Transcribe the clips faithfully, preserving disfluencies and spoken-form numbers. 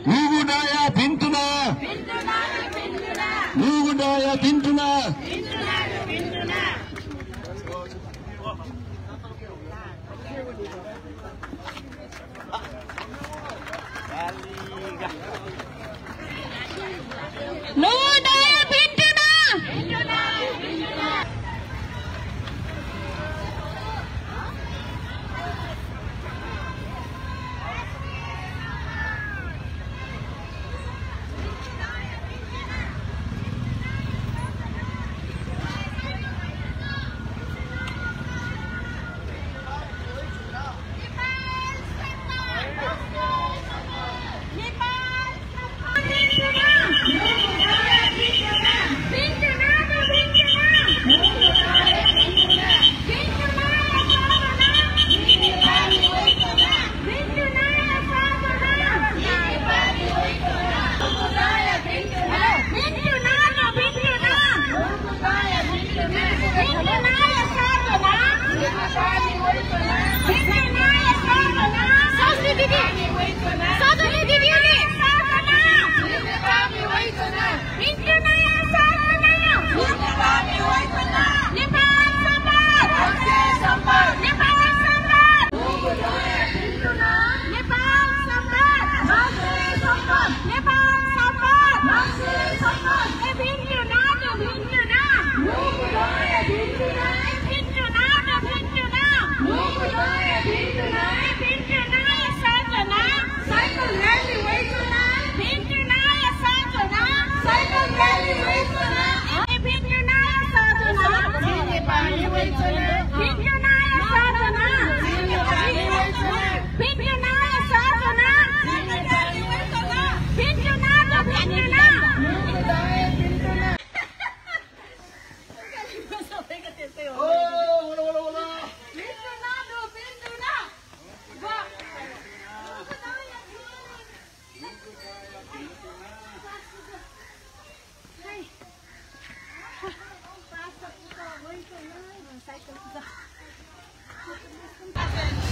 न्हूगु नांया भिन्तुना। न्हूगु नांया भिन्तुना।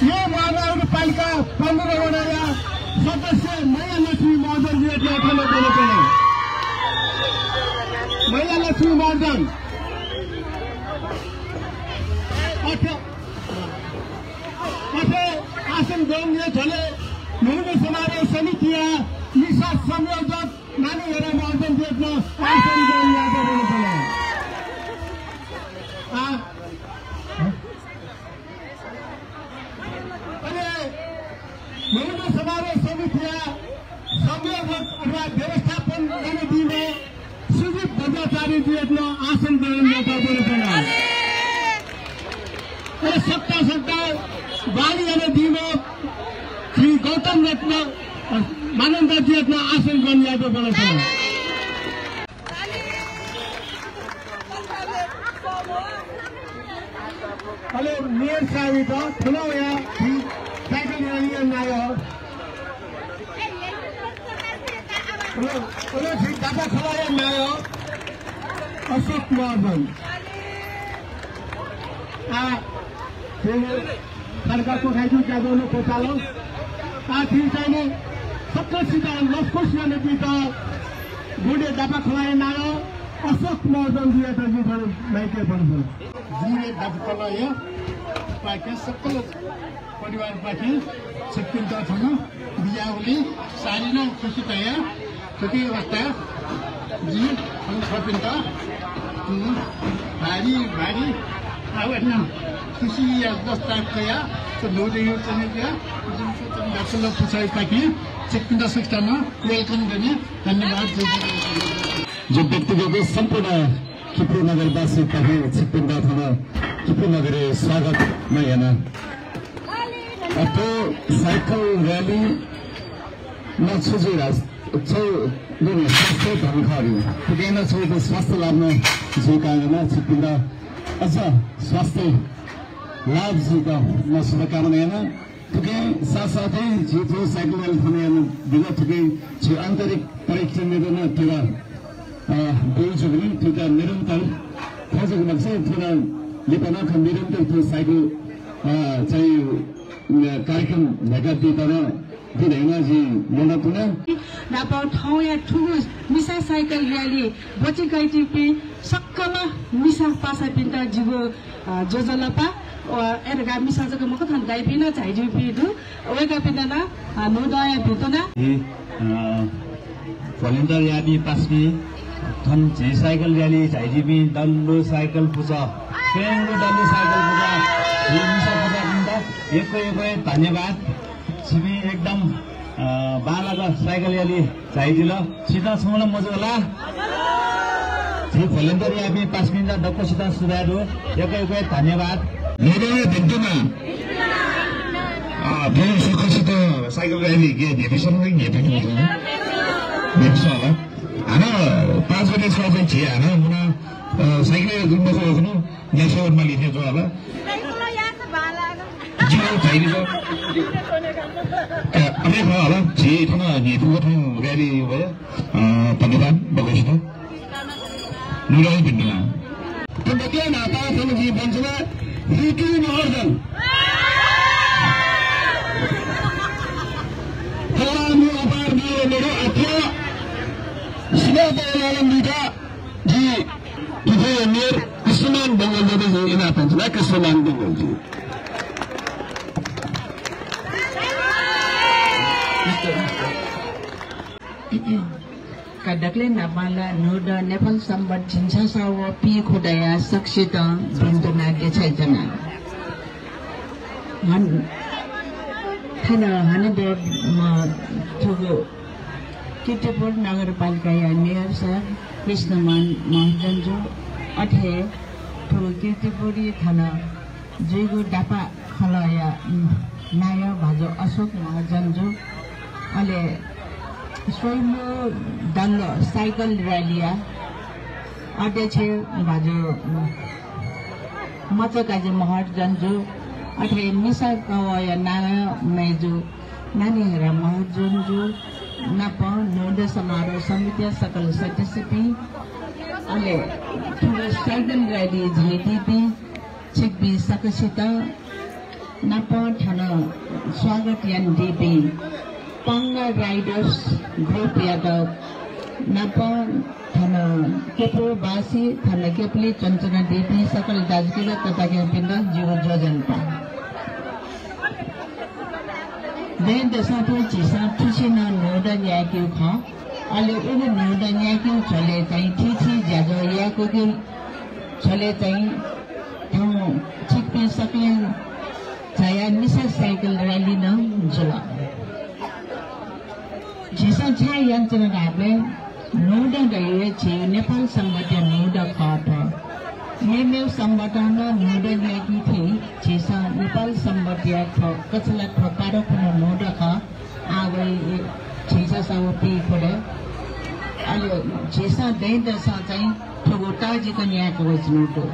यो महानगरपालिका पन्ध्र वडाया सदस्य मैया लक्ष्मी महर्जनजुयात थन दन। मैया लक्ष्मी महर्जन। अथे, अथे आसन ग्रहण याये झ्वलय् न्हूगु समारोह समितिया निसा संयोजक माननीय हेरा महर्जनजुयात आसन ग्रहण यायेत दन। आ, अले न्हूगु समारोह समितिया संयोजक अथवा व्यवस्थापन यानादीम्ह सुजित बज्राचार्यजुयात आसन ग्रहण यायेत दन। अले सकतां सकतां बानी यानादीम्ह श्री गौतम रत्न, अ, मानन्धरजुयात आसन ग्रहण यायेत दन। अले मेयर साहबयात थन वया झी साइकल र्‍यालीया नायः, अले, अले झी दापाखलाया नायः अशोक महर्जन। आ, थ्व खड्का क्वखाइगु ज्याझ्वः नं क्वचाल। आ, झी चाहिँ सकसित लसकुस यानादीत गुडे दापाखलाया नायः अशोक महर्जनजुयात जिं थन माइक याये फत। गुडे दापाखलाया पाखें सकल परिवारपाखें छिकपिन्त थन बिज्याःगुलिं साह्रै नं खुसी तया। थुकी अवस्था जि थन छिकपिन्त, उम्, भारी, भारी आवश्यक खुसीया दस्ता कया, त न्हूदँ च्वनेबिया, जिमिसं थन दापाखला पुचःपाखें छिकपिन्त सकसितं welcome कने। धन्यवाद। जो व्यक्तिगत सम्पूर्ण खिपु नगरवासीपाखें छिकपिन्त थन खिपु नगरय् स्वागत नं याना। अथे साइकल र्‍याली नं छु जुइ धाःसा छु, स्वास्थ्य धन खः नि। थुकिं नं छगू स्वास्थ्य लाभ नं जुइका याना छिकपिन्त अझ स्वास्थ्य लाभ जुइका म शुभकामना याना। थुकिं साथसाथै झी थ्व साइकल र्‍याली थन याना बिल थुकिं झी आन्तरिक परीक्षण मेदन तिरा, अ, बिल जुगुलिं थुका निरन्तर थ्व जक मखुसें थुना लिपा नं खँ निरन्तर थ्व साइकल, अ, चाहिँ, अ, कार्यक्रम न्ह्याका दिता नं दु धइमा जिं न्यनातुना। नापं थौंया थुगु मिसा साइकल र्‍याली ब्वति कयातःपिं सकल मिसा पासापिन्त जिगु, अ, ज्वजलपा। अ, अय् धकाः मिसा जक मखु, थन दाइपिं नं झायादीपिं दु। वय्‌कःपिन्त नं, अ, न्हूदँया भिंतुना। इ, अ, volunteer याःपिं पासापिं, थन झी साइकल र्‍याली झायादीपिं डल्लो साइकल पुचः, स्वयंगू डल्लो साइकल पुचः, झी मिसा पुचःपिन्त यक्व यक्व धन्यवाद। छिपिं एकदम, अ, बांलाक साइकल र्‍याली झायादिल। छितः छुं नं मजू ला? झी volunteer याःपिं पासापिन्त दक्वसितं सुभाय् दु। यक्व यक्व धन्यवाद। न्हूदँया भिंतुना। अ, थौं सकसित साइकल र्‍याली गे न्ह्यइपुसे नं न्ह्यइपुसे नं न्ह्यइपुसे ला। हानं पाँच बजे स्वः चाहिँ झी हानं मुना, अ, साइकल र्‍याली मखु न्यासः वनेमाली थें च्वं ला। जिगु झाइदिल। अ, अथे खः ला, झी थन न्ह्यइपुगु थौं र्‍याली वया, अ, धन्यवाद दक्वसित। न्हूदँया भिंतुना। थन दक्व न्हापां थन जिं वंच्वना, ऋतु महर्जन। थौंया म्ये अपार नालो मेरो अथवा सिमा दयालाल मिता जी, तुफे मेयर कृष्णमान बंगल दाजुयात जिं इनाप यानाच्वना, कृष्णमान बंगल जी। का दकलय् न्हापां ला न्हूदँ नेपाल संवत् झिंछसः व पीखुदँया सकसितं भिंतुना देछानाच्वना। हन, थन हनेबहःम्ह थुगु कीर्तिपुर नगरपालिकाया मेयर सर कृष्णमान महर्जन जु, अथे थुगु कीर्तिपुरय् थन जुइगु दाफा खलःया, उम्, नायः भाजु अशोक महर्जन जु, अले स्वयम्भू डल्लो साइकल र्‍यालीया अध्यक्ष भाजु, उम्, मचाकाजी महर्जन जु, अथे मिसा कवःया नायः मय्‌जु नानी हेरा महर्जन जु नाप न्हूदँ समारोह समितिया सकल सदस्यपिं, अले थुगु साइकल र्‍याली झायादीपिं छिकपिं सकसित नाप थन स्वागत यानादीपिं पाङ्गा राइडर्स ग्रुपयात नाप थन केपुलवासी, थन केपुली च्वनाच्वनादीपिं सकल दाजुकिजा तताकेहेँपिन्त जिगु ज्वजलपा। दँय्‌दसं थें झीसं थुसि नं न्हूदँ न्यायेकेगु खः। अले उगु न्हूदँ न्यायेकेगु झ्वलय् चाहिँ थीथी ज्याझ्वः यायेकेगु झ्वलय् चाहिँ थौं छिकपिं सकलें झायाः मिसा साइकल र्‍याली नं जुल। झीसं छाय् यानाच्वना धाःबलय् न्हूदँ धइगु हे झी नेपाल संवत्‌या न्हूदँ खः थ्व। मेमेगु संवतं नं न्हूदँ न्यायेकी थें झीसं नेपाल संवत्‌या थ्व कछला थ्व बाह्र खुन्हु न्हूदँ खः। आः वइ झिंछसः व पीखुदँ। अले झीसं दँय्‌दसं चाहिँ थुगु तःजिक न्यायेके वइच्वनागु दु।